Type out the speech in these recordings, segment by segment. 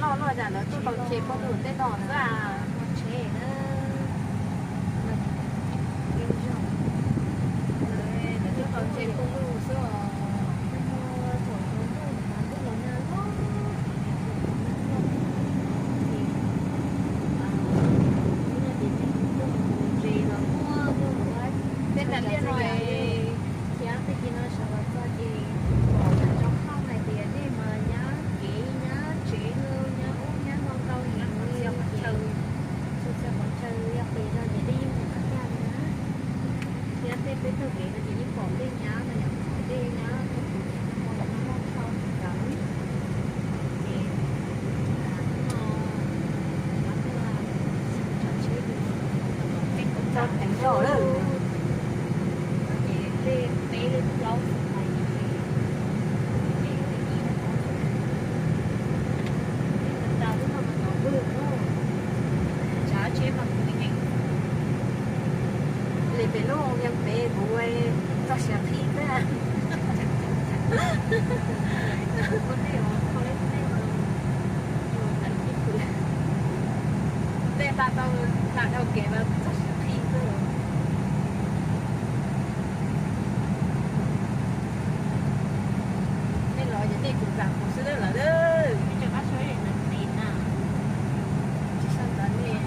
Loj loj zam lawv tuaj tau tsev phooj ywg tej no xwb a. Lawv tuaj tau tsev phooj ywg xwb os. Tej nram liaj no es, thiab tej ci no sawv los txog ces pom cov hauj hais tias nej mas nyab kev nyab tsev nyab ub nyab no ntau li, txhua txhia qhov chaw yog pes zog ces dej yeej mus qab cag li na. Thiab tej peb taug kev no ces yeej pom dej nyab no yom, dej nyab tuaj puv nyab no loj dhau cov ces no, txog teev zog lawm. Ces dej peb lub plaub xwb hais ces, ces ib, ib tas lub no mas tov vwj, tsav tsheb mas kuv heev. Li pem lub yeej pem kuv txog siav qhi xwb. Tej hla tau, hla dhau kev mas txog siav qhi xwb. Nej los ces nej kuv zam kuv xwb lawm. Tsis sau ntawv nej.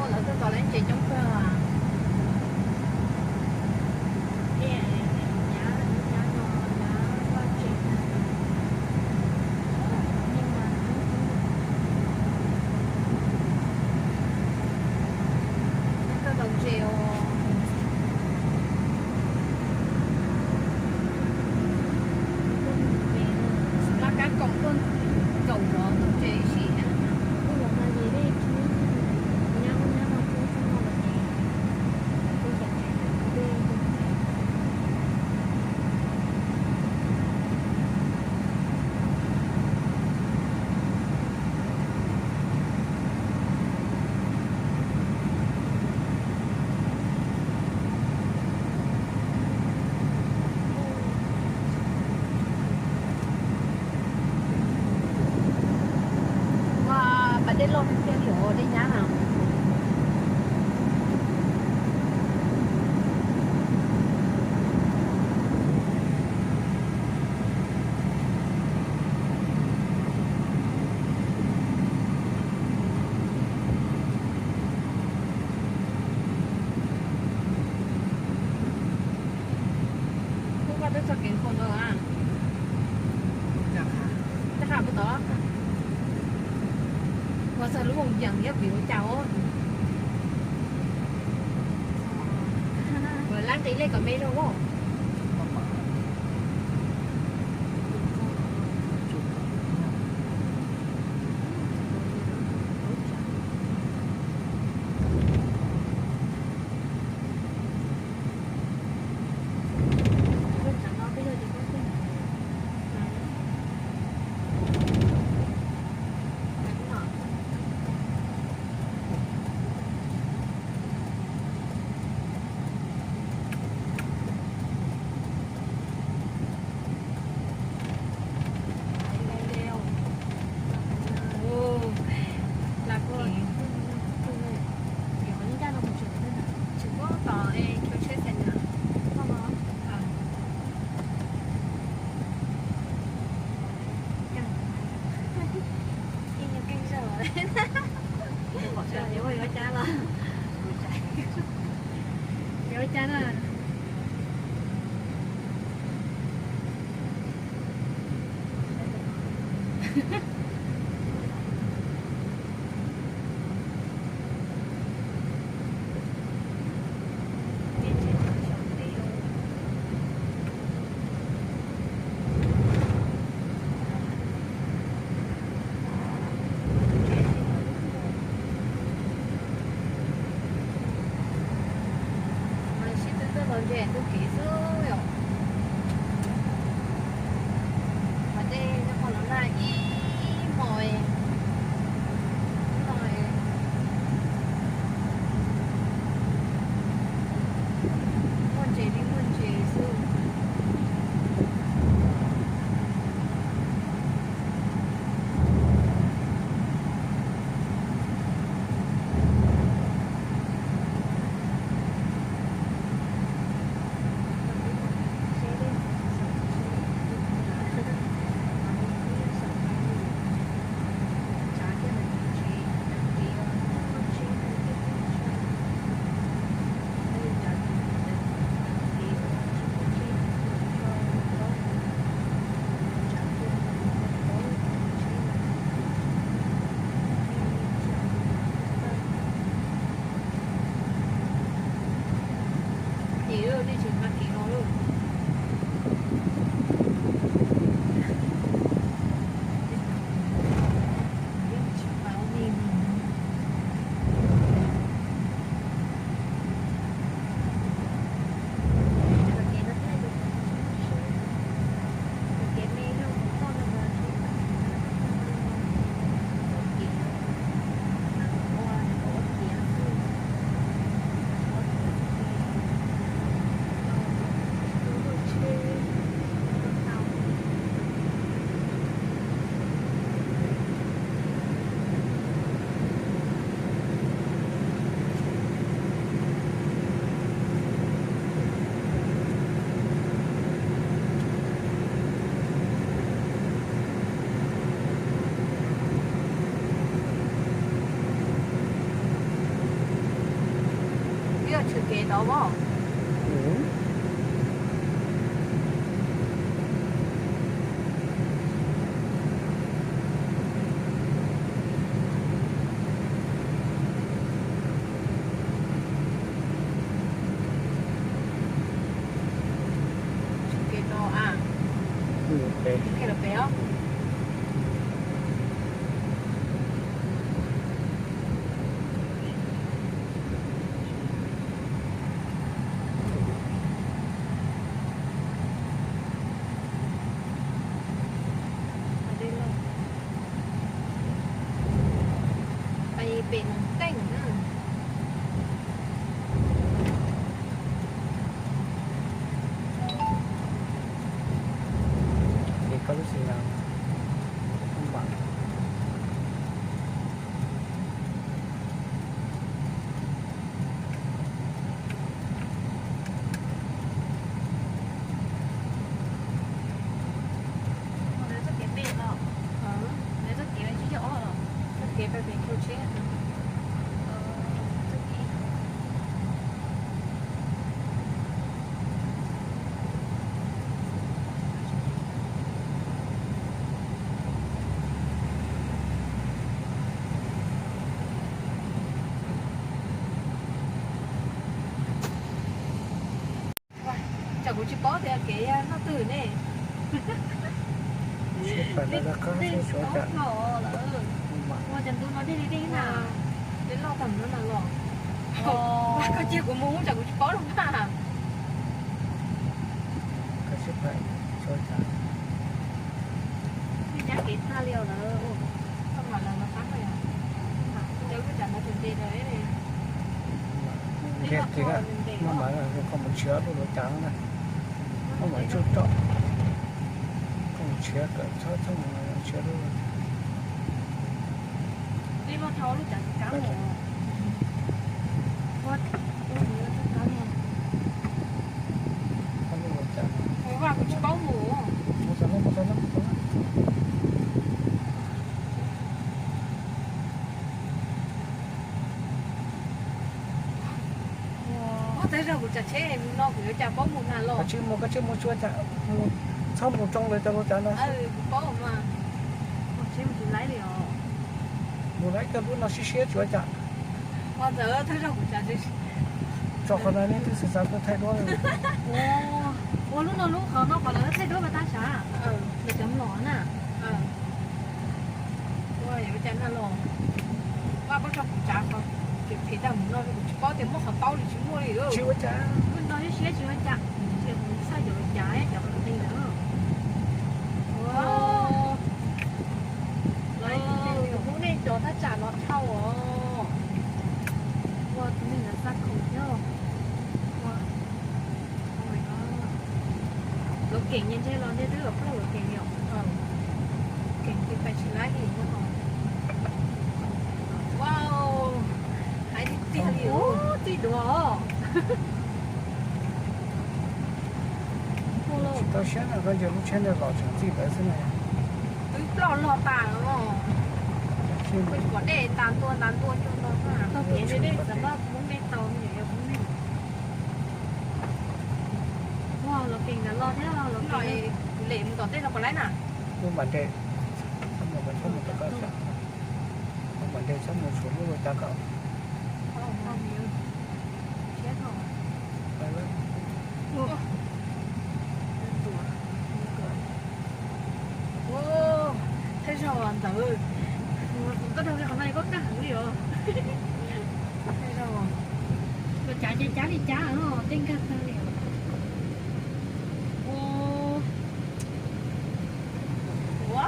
Lawv tuaj tos lawv tsev coob kawg. Koj tau ntses os. Laj kab koom tuaj kaum zov ntses ib sim na. Ua, pas dej loj tiag tiag li os, dej nyab na. Kuv koj twb txog kev nkaus ntawd a. Caj qhab puas tod? Ua txog lub voos yees thiab vim ua cas os? Lab nqi lej kom me zog as. Ntses ntuj kev xwb yom. Mas dej nyob qhov no na ib hmos no, muaj ntses li muaj ntses xwb. Ces nej tsis nqa kev los lawm. Twb yog tshwm kev tod as. Tshwm kev no a. Tshwm kev los pem os. Pais pem Moos Teej na. Ces koj lub xis nas mam. Txoj kev pem los, txoj kev tsis yog ob los, txoj kev pem tsheb. Tsam kuv tsis paub tias kev noj twg ne. Ua cas ntu no dej li dej na. Dej loj tag no na los. Koj cia kuv mus tsam kuv tsis paub lawm na. Nyab kev tag li os lawm. Koj mam los no qab no yom. Cov lub tsam no tseem ntev lawm. Ntev loj koj mus tshiav lub lub tsam no na. Koj mam tsuj roj. Koj mus tshiav kawm txhob txhob mus tshiav lub. Dej loj dhau lub tsam kab mus. Vaj kuv tsis paub mus. Ua, thawj zaug kuv tsav tsheb no kuv yuav cas paub mus na los. Koj tsis mus, koj tsis mus tsuav cas, mus txhob mus tsoo lawv cov lub tsam no. Kuv paub mas. Mus tsis laib li os. Mus laib koj lub no siab siab tsuav cas. Ua ntawd thawj zaug kuv tsav tsheb. Tso qhov no nej twb xav xav kuj thaij duab li. Ua, ua lub no lub qhov no qhov lawv thaij duab pas tab sav. Lawv cov mlom na. Ua yuav cas na los. Vaj koj tso kuv tsav qhov kev phem tag mus no kuv tsis paub tias muaj qhov taub li tsis muaj li. Tsis ua cas. Lub no ib Siab tsis ua cas, tsis xav yuav cas cov qhov ntawd. Ua, lawv tus hmoob nej cov thaj tsam no dhau os. Ua tus neeg ntawd xa khoom thiab. Ua, oh my God. Lov keem nyias ntshe los ntshe twb los ploj lov keem li os. Keem ces pais tsis laib li no. Wow, hais tiag tiag li os, txij duav os. Tsis tau siab no, koj ncaws lub tsheb ntawd los tseem txij ntawd xwb na. Twb ploj log tas os. Kuv tsis pom dej tas ntua tas ntua cuag no. Tau kev dej xav noj kuv muab me tau me nyuam yaus kuv me. Ua, lov keem ntawd los thiab los no. Kuv lem mus tom tej no puas laib na? Kuv mam nres, kuv mam nres txhob mus tshuav lub lub cav kom. Ua, thaj zaug ntawd, koj dhau li qhov no koj kaj heev li os. Thaj zaug, los cav ces cav li cav, tej nkag tag li. Ua, ua,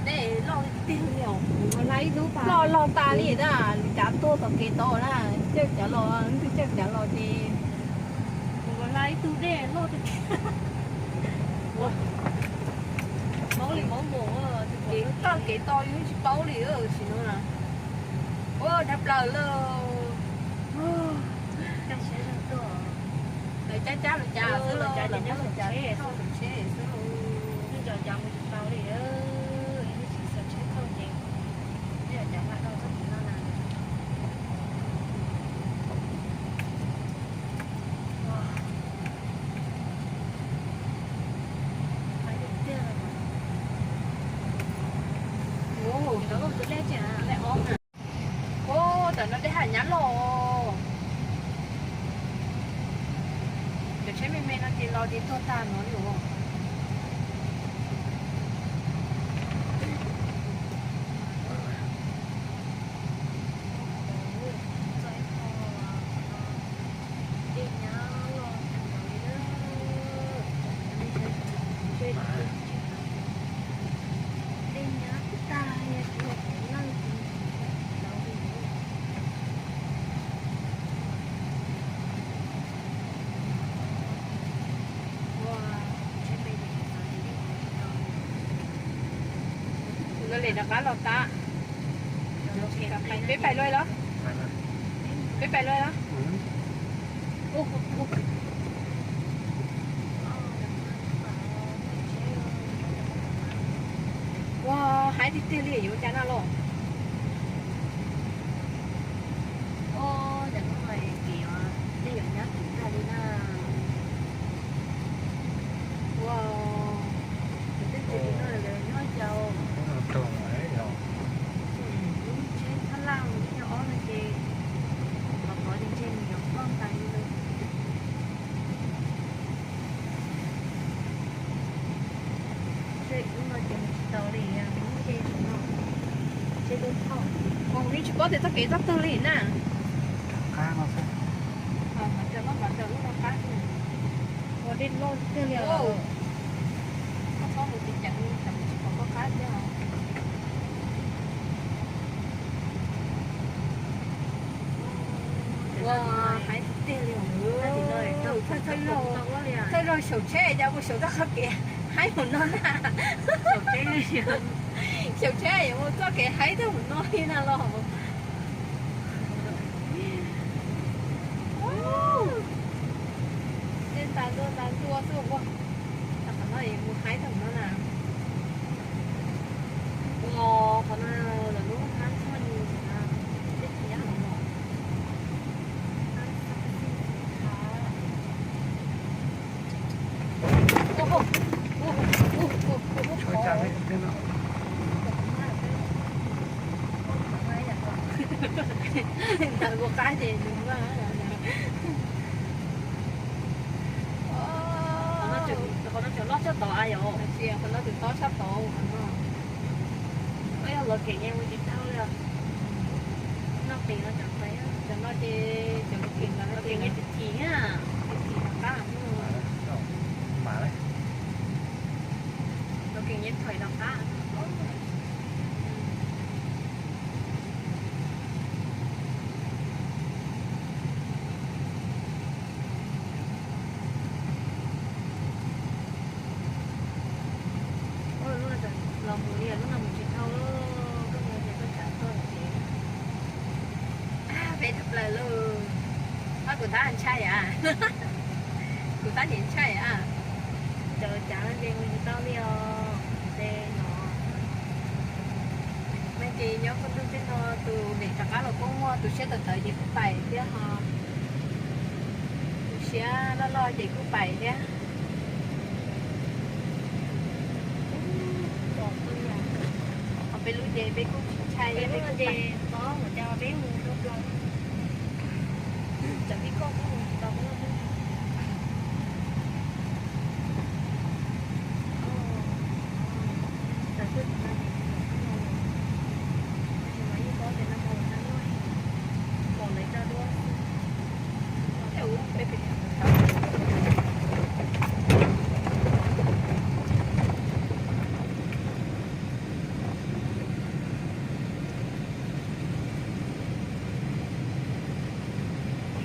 dej loj tiag tiag li os. Loj loj tas li na, cav tuaj tom kev tod na, caij cav los, twb caij cav los ces mus hla ib tug dej loj tiag tiag. Paub li paub mus, kev toj kev to yeej tsis paub li sim no na. Ua, dhau plaws lawm. Lawv cab cab lawv cav xwb los, lawv muab lawv cav thauj saum tsheb xwb los. Nej cov cav mus tsis tau li, nej tsis xav tsheb thauj ces nej cov cav lam dhau txoj kev no na. Ua, lawv lub tus dej tseem lej ob na. Ua, tam no dej haj nyab loj. Cov tsheb me me no ces los ces tuag tag no li os. Dej nyab loj kawg nkaus li. Dej nyab tag li, ua, kuv lawv lem rov qab los tas. Peb pais luaj los? Peb pais luaj los? Ua, haib tiag tiag li, yuav ua cas no los? Ua, cas hnub no kev dej yuav nyab kim tag li na. Ua, tej tus no lawv nyob yau. Lub tsheb thab laj mus nyob ob no ces qhov tod ces ntshe nws yuav ploj ntais li lawm. Seb hnub no ces mus tsis tau li, mus nce tus no, nce lub thoj. Kuv yeej tsis paub tias txoj kev txoj twg li na. Qab no xwb. Mas cov no mas cov lub no qab xwb. Ua dej loj tiag li os. Koj txhob mus tsis ceev li, tsam tsis pom koj qab thiab os. Ua, haib tiag tiag li os. Thawj zaug xyaum tsheb cas mus xyaum txoj qhov kev haib mus no na. Xyaum tsheb yuav mus txoj kev haib tag mus no li na los. Dej tas ntua tas ntua xwb ua. Qhov no es mus haib tag mus no na. Ua, qhov no lawv lub hab txhoj ni na, dej thiab los. Tshuav cas li thiab no. Ntawd kuv qab ces nws muaj. Qhov no tseem loj tshaj tod a yom. Tias qhov no tseem tob tshaj tod qhov no. Koj yog lov kev nyias mus tsis tau li os. Noj qis no tseem pais, cov no ces cov lov kev ntawd lov kev nyias tsis thim thiab. Kuv tab ntshai a, kuv tab nim ntshai a. Cov cav no ces mus tsis tau li os. Ces no, no ces nyob peb ntuj teb no tus niam rov qab los kuj muaj, tus siab tawv tawv ces kuj pais thiab ho, tus siab loj loj ces kuj pais thiab. Ho peb lub ces peb kuj tsis ntshai, peb lub ces peb mus rau plaws. Cov vij koj kuj mus tsis tau peb lub.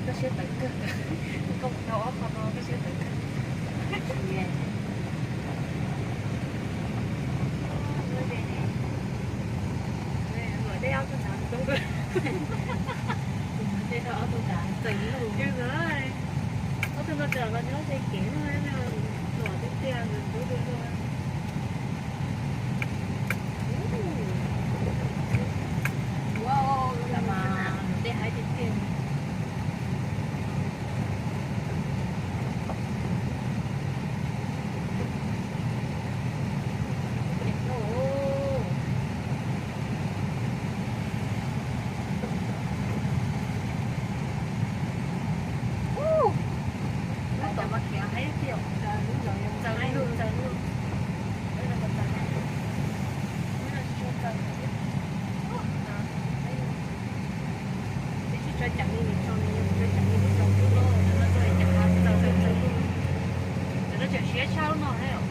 Koj siab tawv kawg, koj mus tau ob qho no koj siab tawv kawg. Tej ob tug nrad txeem lug, ob tug no tseem los nyob tej kev no, los tiag tiag ntawd ntub dua. Ua, lawv mas tej haib tiag tiag. Lub tom mas khiav haib tiag, txaws lug txaws lug. Twb tsis tso ceev li nws tso, twb tsis tso ceev li nws tso, tub no txawm txawj txawj lug, txawm no tseem siab tshaj lub no thiab.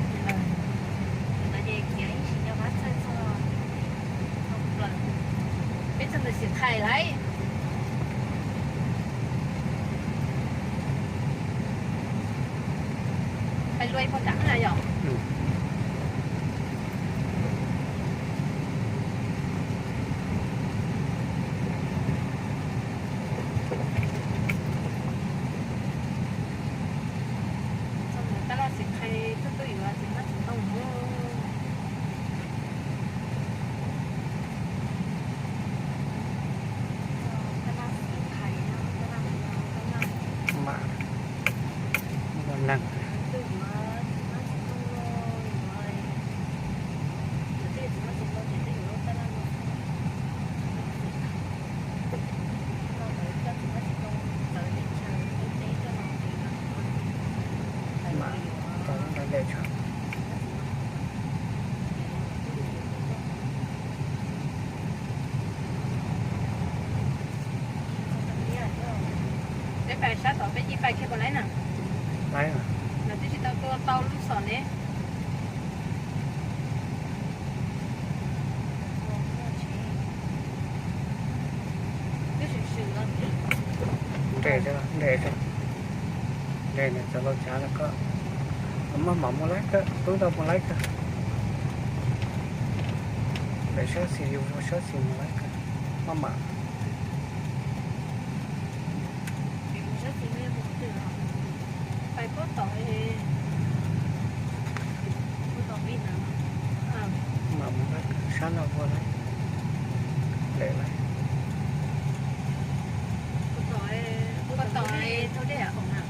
Txawm no ces khiav ib sim nco qab txhawj txog plaws. Peb txog ntawm Xim Qhais lawm. Pais luaj ib puag nrad na yom. Txog ntawm tab laj Xim Qhais twb twb yuav txiv hmab txiv ntoo. Tab laj Xim Qhais, tab laj, tab laj, tab laj. Peb pais sab tod peb cia li pais kiag puas laib na? Lawv twb tsis tau tua tau lub xom ne. Nres, nres, nres, nws cov laus cav no koj maj mam mus laib kawg, tub ntau mus laib kawg. Lawv sab xis yus ua sab xis mus laib kawg, maj mam. Pais puag tom, puag tom vij na, mam mus sab no puag laib, lawm laib. Puag tom thauj dej os na.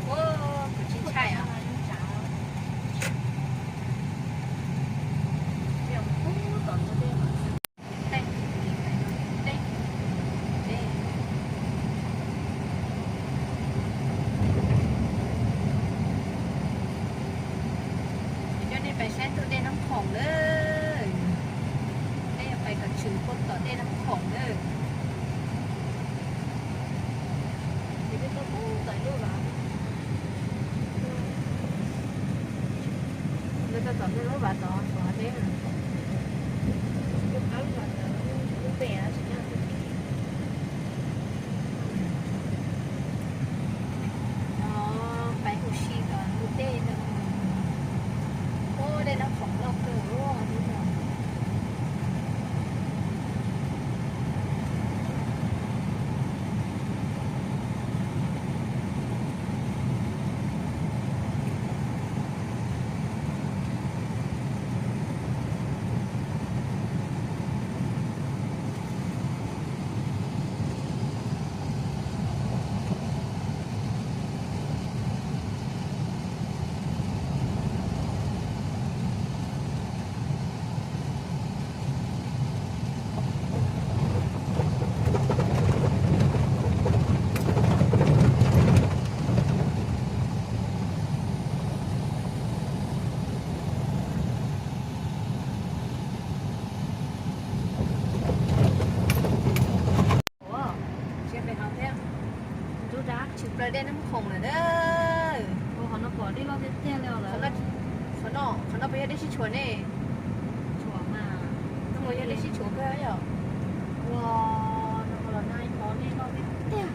Kuv tsis ntshai os. Coj nej pais saib ntug dej Nab Khoom lawm. Peb yuav pais kom tshwm puag tom dej Nab Khoom lawm. Lawv tau tom lub vav tod xwb deb. No pais ua si tom ntug dej no. Ua dej Nab Khoom loj kawg. Tshuav ne. Tshuav mas. Ua yog nej sib tshuav kawg yom? Ua, no los nag hmo nej noj tiag tiag.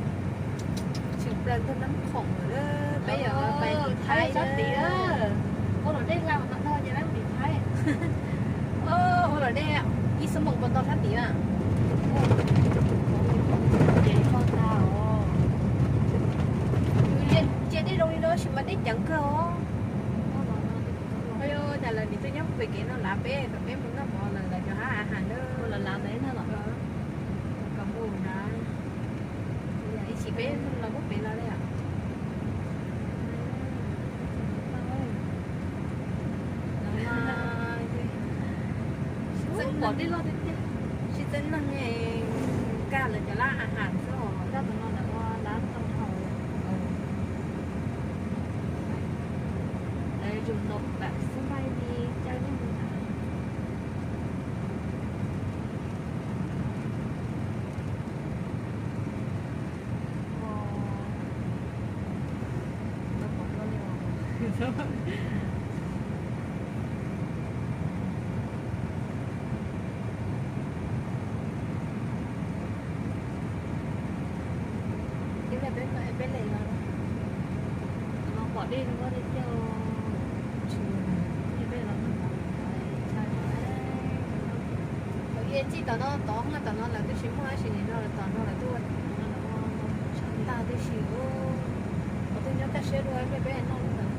Tshwm plaws ntug Nab Khoom lawm, peb yuav pais tim Thaib sab tid. Ua los dej hlau no no ces peb mus tim Thaib. Ua los dej ib xuab moos puas tau sab tid na? Ces tag os. Cia dej zoo li no tab sis mas dej ceev kawg os. Ua cas lawv nim tuaj nyob pem kev no lav peb kom peb mus noj mov lawm lawv cov hab a has na. Ua los lav ntawd no los kom mus na. Ib chim peb los muab pem los li os. Txeeb pom dej loj tiag tiag. Sib txeeb neeg nkag lawv cov lab a has xwb os. Nkag tom no lawv ua lab tau haus. Lawv yus los pam xub npaij li caw yeej li na. Peb le los, pom dej no muab dej coj, peb los no. Thaum ub txij tom no tod, tom no lawv twb tsis muaj dab tsi li no, tom no lawv twb ua tag tib si. Qhov twg nyob kaj siab dua peb peb noj li ntawd.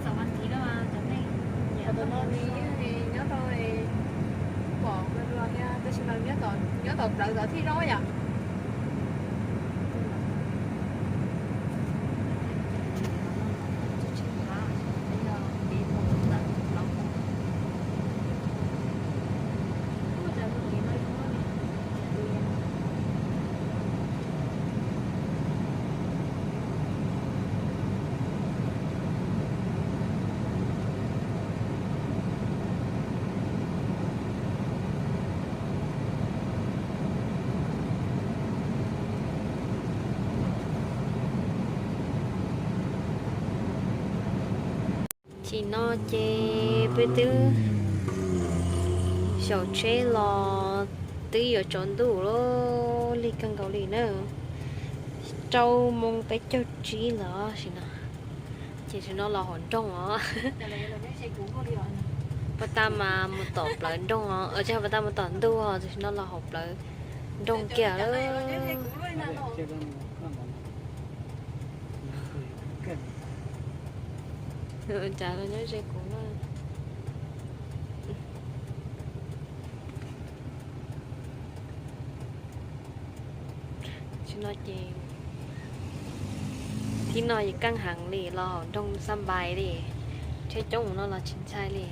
Tom no nws yeej nyob tau pom dua thiab, tab sis mas nyob tom plawv tod thiaj zoo yom. Chim no ces peb twb xyaum tsheb los twb yuav tsaus ntuj lawm, lig kawg nkaus li na. Rau moos peb caug tsib lawm sim no. Ces sim no los hauv nroog os. Pas tas mas mus tom plawv nroog os, pas tas mus tom ntug os, sim no los hauv plawv nroog kiag lawm. Cas los nyob ze kuv na. Tsis no ces thib no yus keej heev li, los hauv nroog xab npais li, tsheb coob mus no los tsis ntshai li.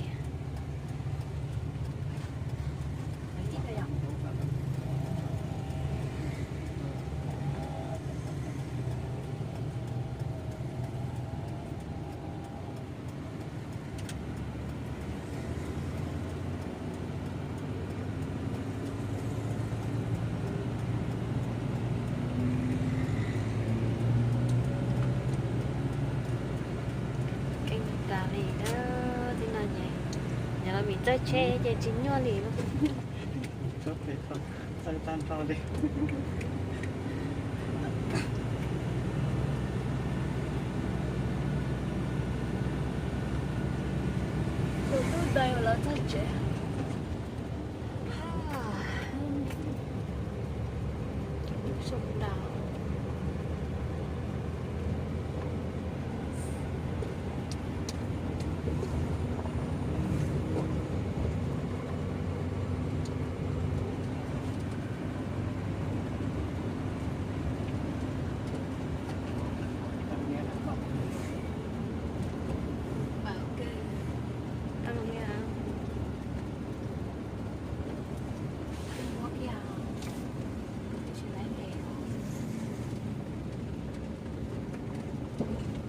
Keej tas li na, tib no ces nyob los mis txawj tsheb ces tsis nyuaj li. Tus tub tais los txog tsev.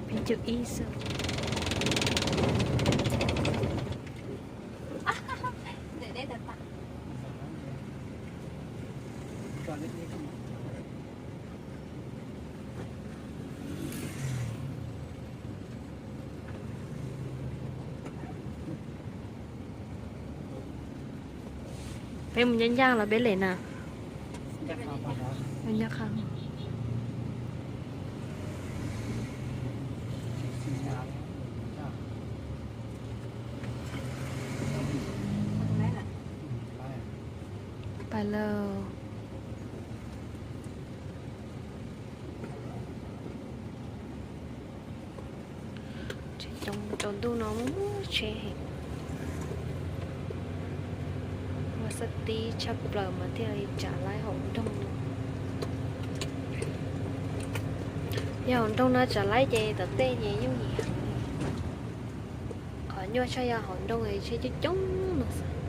Peb caug ib xwb. Peb mus ncaj ncaj los peb lem na? Ncaj qha. Pais lawm. Tsaus ntuj no muaj tsheb heev. Ua xab tib tshaj plaws mas thiaj li tsav laib hauv nroog no. Yog hauv nroog no tsav laib ces tom tej ces yooj yim heev. Qhov nyuaj tshaj yog hauv nroog tsheb coob coob no xwb.